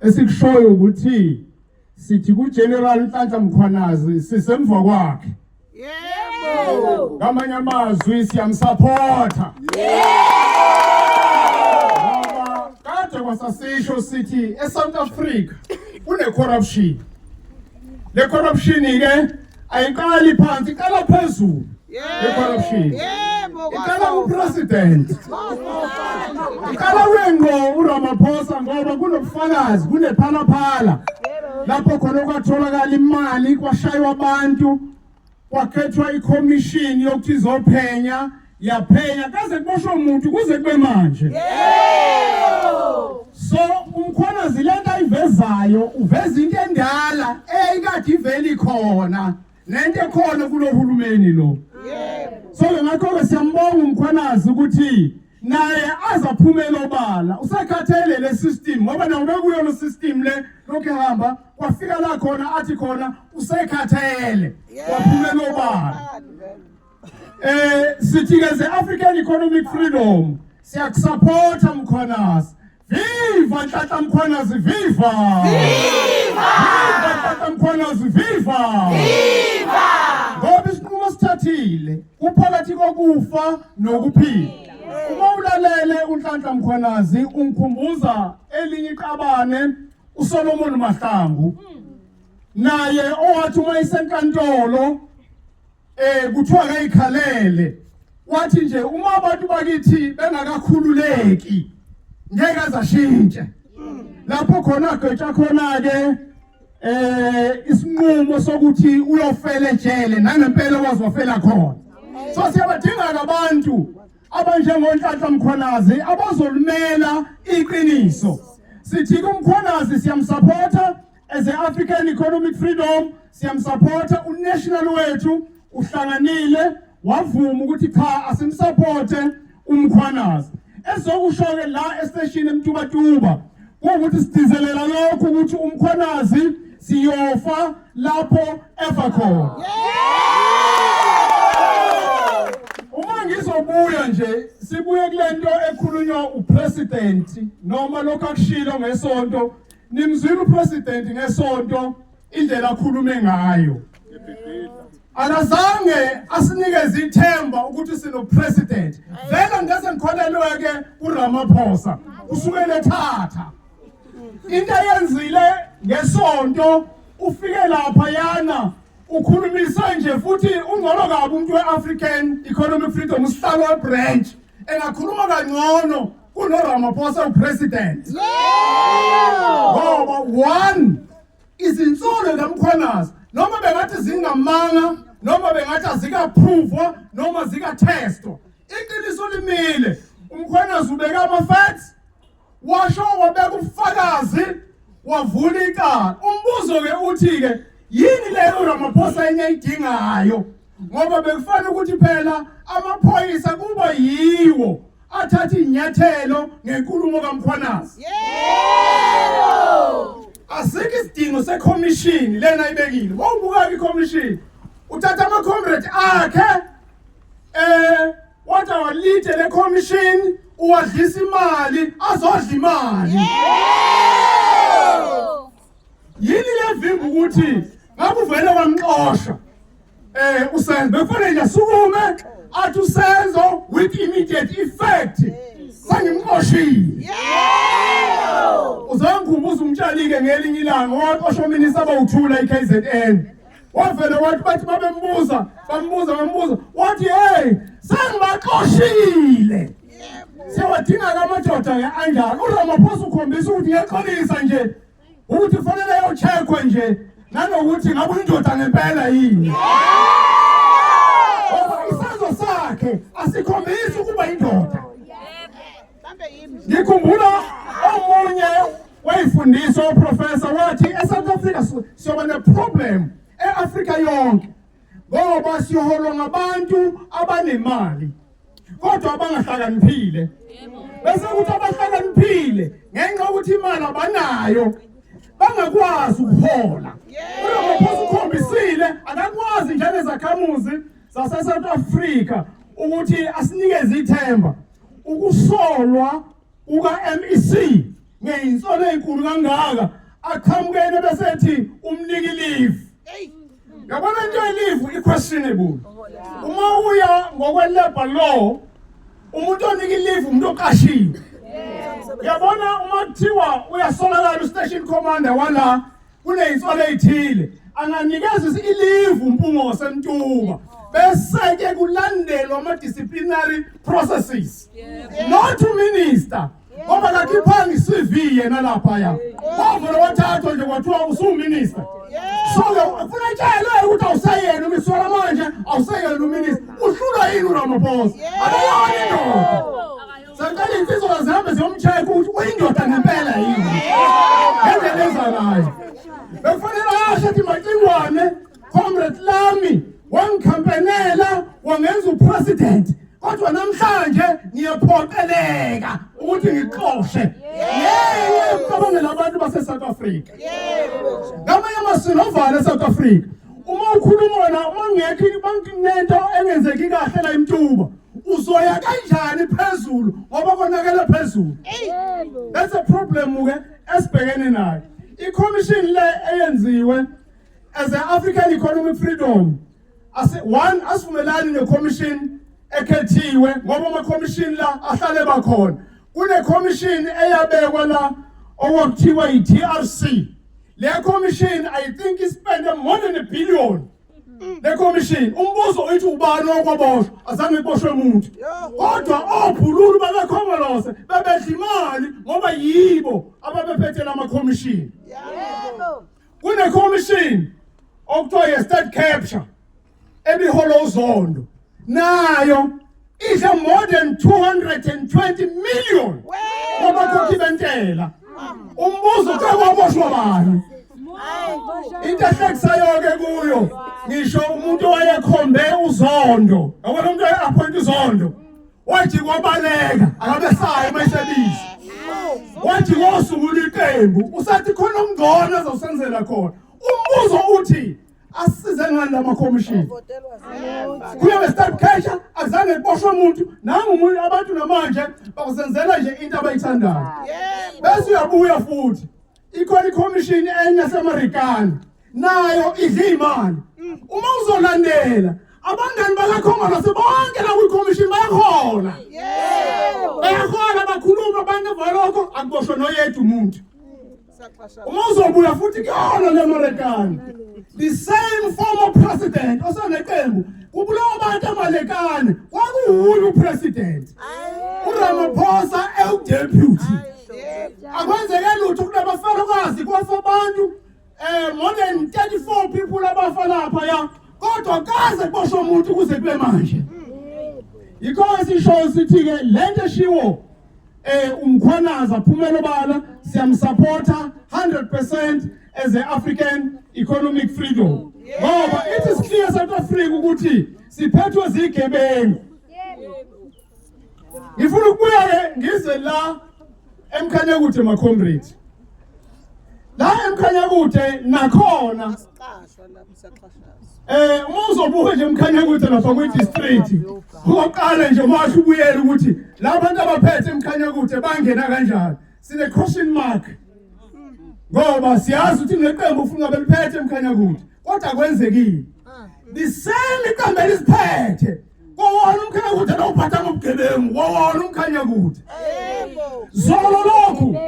Esikushoyo ukuthi sithi kuGeneral Nhlanhla Mkhwanazi sisemva kwakhe. Yebo. Ngamanye amazwi siyamsupporta. Ngoba kade kwasasisho sithi eSouth Africa kune corruption. Le corruption ke ayiqali phansi, iqala phezulu. Le corruption. Yebo. Iqala kupresident. Iqala kuye ngqo uRamaphosa ngoba kunobufakazi, kunephalaphala. Lapho khona kwatholakala imali, kwashaywa abantu, kwakhethwa ikhomishini yokuthi izophenya, yaphenya kaze kuboshwe umuntu kuze kube manje. Yebo. So uMkhwanazi lento ayivezayo uveza into endala eyayikade ivele ikhona nento ekhona kulo hulumeni lo. Yebo. So ke ngakho-ke siyambonga uMkhwanazi ukuthi naye azaphumela obala, usekhathele le system ngoba naye ubekuyo lo system le lokhu ehamba kwafika la khona athi khona usekhathele waphumela obala. Sithi ke ze African Economic Freedom siyakusupporta Mkhwanazi. Viva Nhlanhla Mkhwanazi, viva! Viva! Viva Nhlanhla Mkhwanazi, viva! Viva! Ngoba isinqumo sithathile kuphakathi kokufa nokuphila. Uma ulalele uNhlanhla Mkhwanazi ungikhumbuza elinye iqabane uSolomon Mahlangu. Naye owathi uma isenkantolo kuthiwa kayikhalele, wathi nje uma abantu bakithi bengakakhululeki ngeke azashintshe. Lapho khona agwetsha khona ke isinqumo sokuthi uyofela ejele, nangempela wazofela khona. So siyabadinga abantu abanjengoNhlanhla Mkhwanazi abazolimela iqiniso. Sithi kuMkhwanazi siyamsupporta as a African Economic Freedom, siyamsupporta unational wethu uhlanganile wavuma ukuthi cha asimsupporte uMkhwanazi. Ezokusho ke la estation eMtubatuba kuwukuthi sidizelela lokhu ukuthi uMkhwanazi siyofa lapho efa khona. Uma ngizobuya nje sibuye kulento ekhulunywa upresident noma lokho akushilo ngesonto. Nimzwile upresident ngesonto indlela akhulume ngayo. Akazange asinikeze ithemba ukuthi sino president. Vele ngeke ngikholelwe ke kuRamaphosa. Usukele ethatha. Into ayenzile ngesonto ufike lapha yana ukhulumise nje futhi ungcono kabi umuntu we-African Economic Freedom usihlalo we-branch engakhuluma kangcono kunoRamaphosa upresident. Yebo. Ngoba one izinsolo kaMkhwanazi noma bengathi zingamanga noma bengathi azikaphrovwa noma zikathestwa, iqiniso limile. UMkhwanazi ubeka ama-facts, washo wabeka ubufakazi, wavula icala. Umbuzo ke uthi ke yini leyo uRamaphosa enye ayidingayo? Ngoba bekufanele ukuthi phela amaphoyisa kuba yiwo athatha inyathelo ngenkulumo kaMkhwanazi. Yebo. Asikho isidingo sekhomishini lena ayibekile. Wawubuka ikhomishini uthatha ama-comrade akhe wathi awalide le commission, uwadlisa imali, azodla imali. Yebo. Yini levimba ukuthi ngabe uvele wamxosha uSenzo? Bekufanele nje asukume athi uSenzo with immediate effect sengimxoshile. Yebo. Uzangikhumbuza umtshali-ke ngelinye ilanga waxosha ominista abawuthula i-KZN. Wavele wathi bathi babembuza bambuza bambuza wathi hey sengibaxoshile. Siyawadinga-ke amadoda-ke anjalo. URamaphosa ukhombisa ukuthi ngiyaxolisa nje ukuthi kufanele ayocheckwe nje nanokuthi ngabe uyindoda ngempela yini. Ngoba isenzo sakhe asikhombisi ukuba indoda. Ngikhumbula omunye wayifundisa uprofessor wathi eSouth Africa siyoba ne-problem e-Afrika yonke ngoba siholwa ngabantu abanemali kodwa abangahlakaniphile. Bese kuthi abahlakaniphile ngenxa yokuthi imali abanayo bangakwazi ukuhola. uRamaphosa ukhombisile akakwazi njengezakhamuzi zase-South Africa ukuthi asinikeze ithemba. Ukusolwa kuka-MEC Ngeyinsolo ezinkulu kangaka aqhamukene bese ethi umniki leave. Yabona into ye-leave i-questionable. Uma uya ngokwe-labor law umuntu onika i-leave umuntu oqashiwe. Yabona uma kuthiwa uyasolakala u-station commander wala kunezinsolo ezithile anganikezwa i-leave uMpungose eMtuba bese-ke kulandelwa ama-disciplinary processes not uminister ngoba kakhiphanga i-CV yena laphaya wavele wathathwa nje kwathiwa usuwuminister so-ke funa etshelwe ukuthi awuseyena umisola manje awuseyena uminister uhlulwa yini uRamaphosa akayona indoda sacela insizwa zihambe ziyomcheck ukuthi uyindoda ngempela yini ngendlela enza ngayo bekufanele asho athi Macingwane comrade lami wangikhampenela wangenza upresident kodwa namhlanje ngiyaphoqeleka ukuthi ngixoshe yeye ukucabangela abantu base-South Africa ngamanye amasiko ovale e-South Africa uma ukhuluma wena uma ngekho banginento engenzeki kahle la eMtuba uzoya kanjani phezulu ngoba konakele phezulu that's a problem ke esibhekene nayo i-commission le eyenziwe as an African Economic Freedom ase one asivumelani ne-commission ekhethiwe ngoba ama-commission la ahlale bakhona kune-commission eyabekwa la okwakuthiwa yi-TRC le commission I think ispende more than a billion le commission umbuzo uthi ubani okwaboshwa azange kuboshwe umuntu kodwa obhululu bakaKhongolose bebedla imali ngoba yibo ababephethe lama commission kune commission okuthiwa ye-state capture ebihola uZondo nayo idle more than 220 million kwabakhokhi bentela umbuzo kuthiwa kwaboshwa bani into ehlekisayo-ke kuyo ngisho umuntu owayekhombe uZondo yabona umuntu owaye-appoint uZondo wathi kwabaleka akabesayo uma esebiza wathi kosungula iqembu usathi khona okungcono azosenzela khona umbuzo uthi asisize ngani lama commission kuyobe state capture azange kuboshwe umuntu nangu umuntu abantu namanje bakuzenzela nje into abayithandayo bese uyabuya futhi ikhona i-commission enye yaseMarikana nayo idla imali uma uzolandela abangani bakaKhongolose bonke la kwi-commission bayahola bayahola bakhuluma abantu valokho akuboshwe noyedwa umuntu uma uzobuya futhi kuyona le Marikana the same former president oseneqembu kubulawa abantu amalekane kwakuwuye upresident uRamaphosa ewudeputy akwenzeke lutho kunabafelokazi kwafa abantu more than 34 people abafa lapha ya kodwa kaze kuboshwe umuntu kuze kube manje yikho sisho sithi ke lento eshiwo uMkhwanazi aphumela obala siyamsupporta 100% as a African Economic Freedom ngoba it is clear South Africa ukuthi siphethwe zigebengu ngifuna ukubuya ke ngize la eMkhanyakude ma comrade la eMkhanyakude nakhona uma uzobuka nje eMkhanyakude lapha kwi-district okokuqala nje washo ubuyele ukuthi la bantu abaphethe eMkhanyakude bangena kanjani sine question mark ngoba siyazi ukuthi neqembu ufuna beliphethe eMkhanyakude kodwa kwenzekile the same iqembu elisiphethe kowona uMkhanyakude lowuphatha ngobugebengu kowona uMkhanyakude zolo lokhu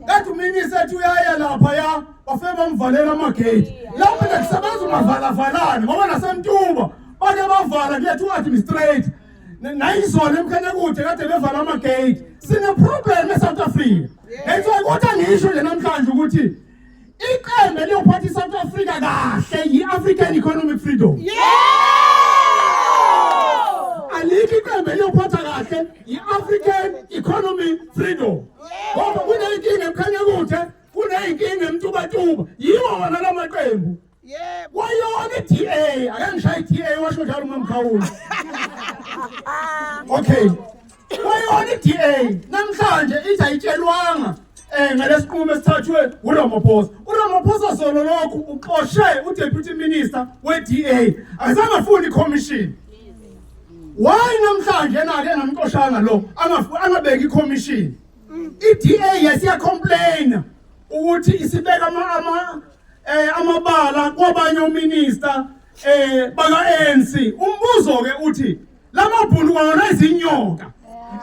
kade uminister ethi uyaya lapha ya bafike bamvalela amagate lapho nje kusebenza umavalavalane ngoba naseMtuba bake bavala kuletha u-administrate nayizona eMkhanyakude kade bevala amagate sine-problem e-South Africa that's why kodwa ngisho nje namhlanje ukuthi iqembu eliyophatha i-South Africa kahle yi-African Economic Freedom alikho iqembu eliyophatha kahle yi-African Economy Freedom ngoba kuneyinkinga eMkhanyakude kuneyinkinga eMtubatuba yiwo wona la maqembu kwayona i-DA ake ngishaye i-DA washo njalo uMamkhawula okay kwayona i-DA namhlanje ithi ayitshelwanga ngalesinqumo esithathwe uRamaphosa uRamaphosa solo lokhu uxoshe uDeputy Minister we-DA azange afune i-commission why namhlanje nake engamxoshanga lo angabeki i-commission I-DA yesiya-complain ukuthi isibeka amabala kwabanye ominister baka ANC. Umbuzo ke uthi lamabhunu kwawona izinyoka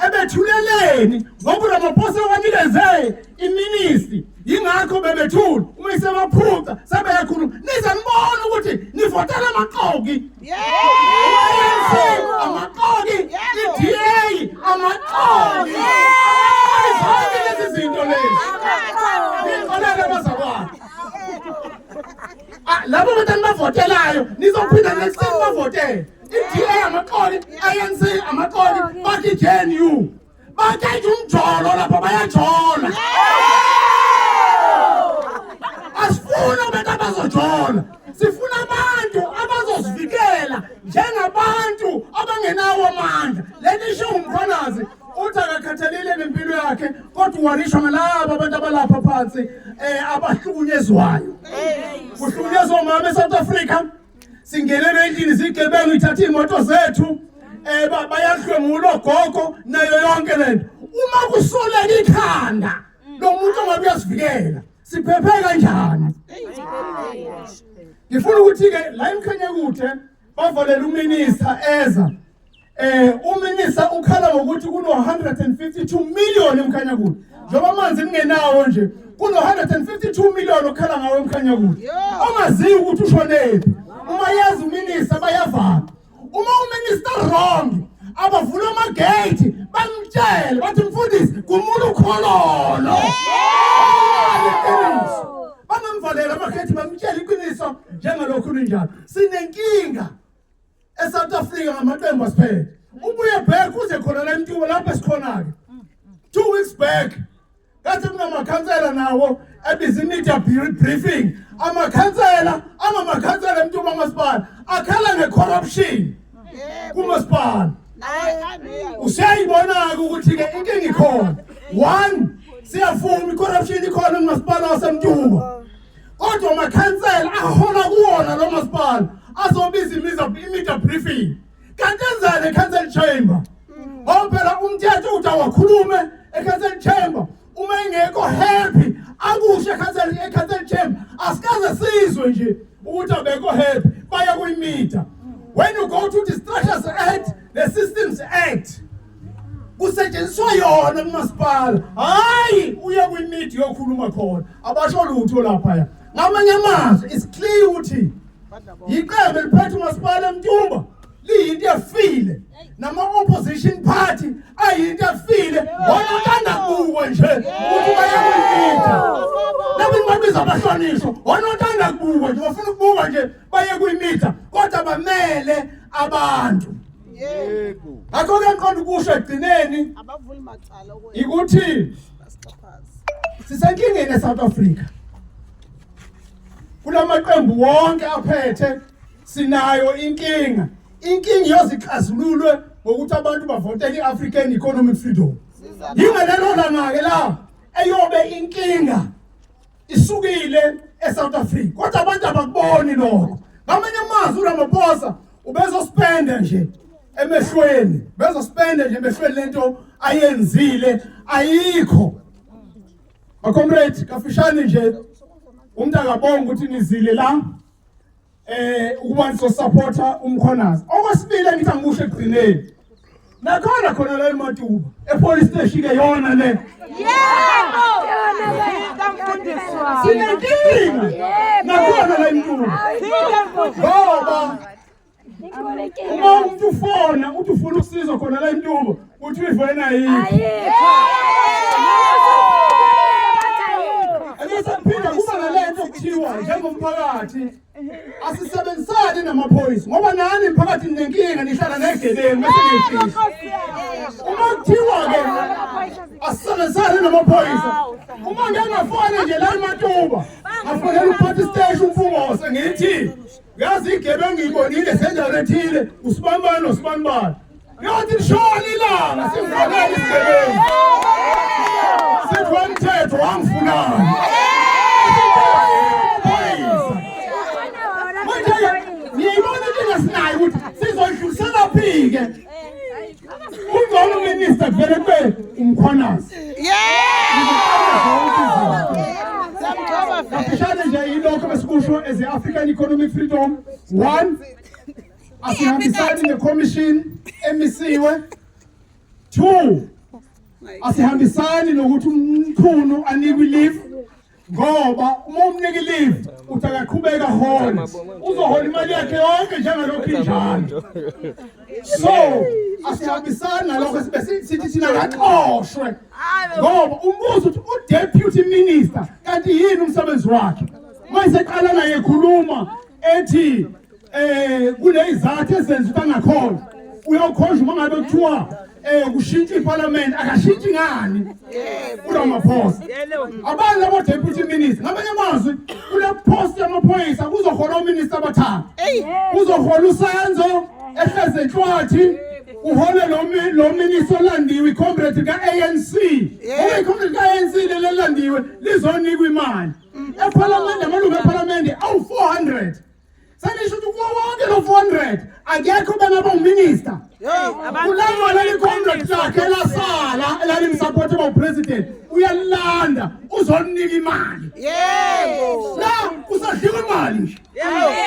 ebethuleleni ngoba uRamaphosa wanikeze iministry, yingakho bebethula. Uma isebaphuca sebeyakhuluma, nize nibone ukuthi nivotela amaxoki. ANC amaxoki, i-DA amaxoki. Zonke lezi zinto lezi, ngixolele bazalwane, labo bantu anibavotelayo nizophinda next time bavotele. I-DA amaxoki, ANC amaxoki, bathi i-GNU bakhetha umjolo lapha, bayajola. Asifuni abantu abazojola, sifuna abantu abazosivikela njengabantu abangenawo amandla. Lento isho uMkhwanazi uthi akakhathalile nempilo yakhe, kodwa uwarishwa ngalabo abantu abalapha phansi abahlukunyezwayo. Kuhlukunyezwa omama eSouth Africa, singenelwe endlini zigebengu, ithatha iy'moto zethu, bayadlwengula ogogo nayo yonke lento. Uma kusoleka ikhanda lo muntu ongabe uyasivikela, siphephe kanjani? Ngifuna ukuthi-ke la eMkhanyakude bavalela uminister eza uminister ukhala ngokuthi kuno 152 million eMkhanyakude, njengoba amanzi ningenawo nje, kuno 152 million okhala ngawo eMkhanyakude ongaziyo ukuthi ushonephi. Uma yeza uminister bayavala. Uma uminister wrong, abavula amagate bamtshele, bathi mfundisi kumula ukhololo. Iqiniso, bangamvalela amagate, bamtshele iqiniso njengalokhu linjalo. Sinenkinga eSouth Africa ngamaqembu asiphethe. Ubuye back uze khona la eMtuba lapho esikhona-ke. 2 weeks back kathi kunamakhansela nawo ebiza i-media briefing, amakhansela angamakhansela eMtuba masipala akhala nge-corruption kumasipala. Usiyayibona-ke ukuthi-ke inkinga ikhona. One, siyavuma i-corruption ikhona kumasipala waseMtuba, kodwa amakhansela ahola kuwona lo masipala azobiza i-media briefing, kanti enzani e-council chamber? Ngoba phela umthetho uthi awakhulume e-council chamber uma engekho happy, akusho e-council chamber. Asikaze sizwe nje ukuthi abekho happy baya kuyimedia. When you go to the Structures Act, the Systems Act, kusetshenziswa yona kumasipala, hayi uye kwimedia yokhuluma khona. Abasho lutho laphaya. Ngamanye amazwi, it's clear ukuthi iqembu eliphethe umasipala eMtuba liyinto efile, nama-opposition party ayinto efile. Bona untanda kubukwe nje ukuthi baya kuyimedia labo nibabiza abahlonishwa, ona untanda kubukwe nje, bafuna ukubuka nje baye kuyimedia, kodwa bamele abantu. Ngakho-ke ngiqonda ukusho ekugcineni Abavuli macala ikuthi basixhaphaze. Sisenkingeni eSouth Africa. Kulamaqembu wonke aphethe sinayo inkinga. Inkinga iyozixazululwe ngokuthi abantu bavotele i-African Economic Freedom. Yingalelo langa-ke la eyobe inkinga isukile eSouth Africa, kodwa abantu abakuboni lokho. Ngamanye amazwi, uRamaphosa ubezospenda nje emehlweni, bezospenda nje emehlweni, lento ayenzile ayikho. Macomrade, kafishane nje, umuntu akabonga ukuthi nizile la ukuba nisosupporta uMkhwanazi. Okwesibili engithi angikusho ekugcineni, nakhona khona la eMatuba epolice station ke yona le sinenkinga nakhona la eMtuba, ngoba uma umuntu ufona uthi ufuna usizo khona la eMtuba, uthi uyivena ayikho. Ebese kuphinda kuba nalento kuthiwa njengomphakathi asisebenzisane namaphoyisa, ngoba nani mphakathi ninenkinga, nihlala negebengu bese niyifihla. Uma kuthiwa-ke asisebenzisane namaphoyisa, uma ngeke ngafone nje la eMatuba, ngafonela umphathi siteshi uMpungose, ngithi uyazi igebengu ngiyibonile sendaweni ethile, usibanibani nosibanibani, uyothi lishona ilanga simfonele isigebengu, sithi wemthetho wangifunani? Phoyisa. Manje-ke ngiyibona inkinga sinayo ukuthi sizoyidlulisela phi-ke. Kungcono uminister kuvele kube uMkhwanazi. Yebo. Kafishane nje yilokho besikusho as i-African Economic Freedom. One, asihambisani ne-commission emisiwe. Two, asihambisani nokuthi uMchunu anikwe leave, ngoba uma umnika leave uthi akaqhubeka hole, uzohola imali yakhe yonke njengalokhu injalo. So asihambisani nalokho, sibe sithi thina akaxoshwe, ngoba umbuzo uthi u-deputy minister kanti yini umsebenzi wakhe? Mayiseqala naye ekhuluma ethi kunezizathu ezenza ukuthi angakhona, uyokhonjwa uma ngabe kuthiwa kushintsha iparliament, akashintshi ngani uRamaphosa? Abanye labo deputy minister, ngamanye amazwi, kule post yamaphoyisa kuzohola ominister abathathu. Kuzohola uSenzo ehleze enhlwathi, uhole lo minister olandiwe, icomrade ka-ANC. Ngoba icomrade ka-ANC leli elandiwe lizonikwa imali ephalamende. Amalungu ephalamende awu-400. Senisho ukuthi kuwo wonke lo 400 akekho bengaba uminister. Kulandwa leli comrade lakhe lasala elalimsupport eba upresident, uyalanda uzolinika imali. La kusadliwa imali nje,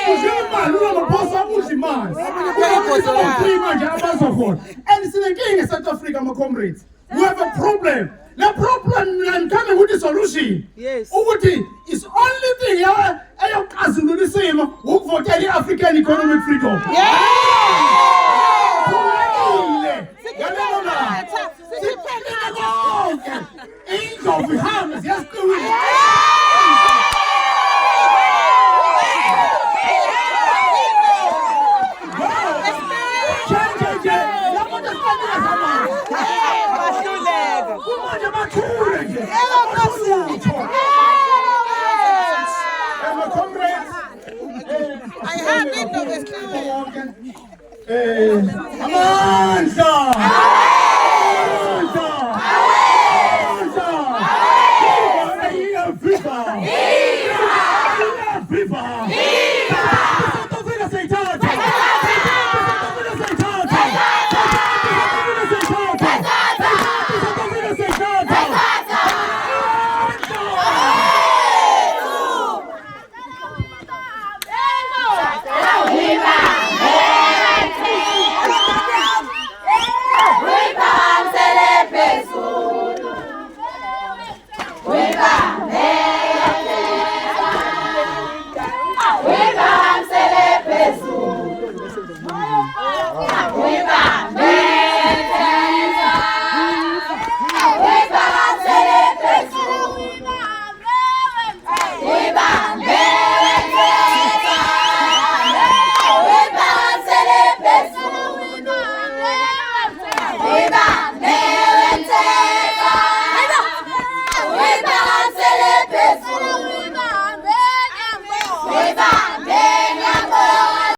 kudliwa imali, uRamaphosa udla imali. Kunabantu manje abazohola and sinenkinga eSouth Africa, ama-comrades. We have a problem. Le problem mina ngithanda ukuthi solution ukuthi is only thing eyoxazulula isimo ukuvotela i-African Economic Freedom. Phumelile ngalelo langa, siphelile konke, indlovu ihambe ziyasiqiwile. Nje nje labantu esibanikeza amandla Bahluleka. Kumanje bathule nje, lutho. Ama-comrades, Ayihambi indlovu esiqiwini. wonke, amandla, amandla, amandla! Viva! Viva! Viva!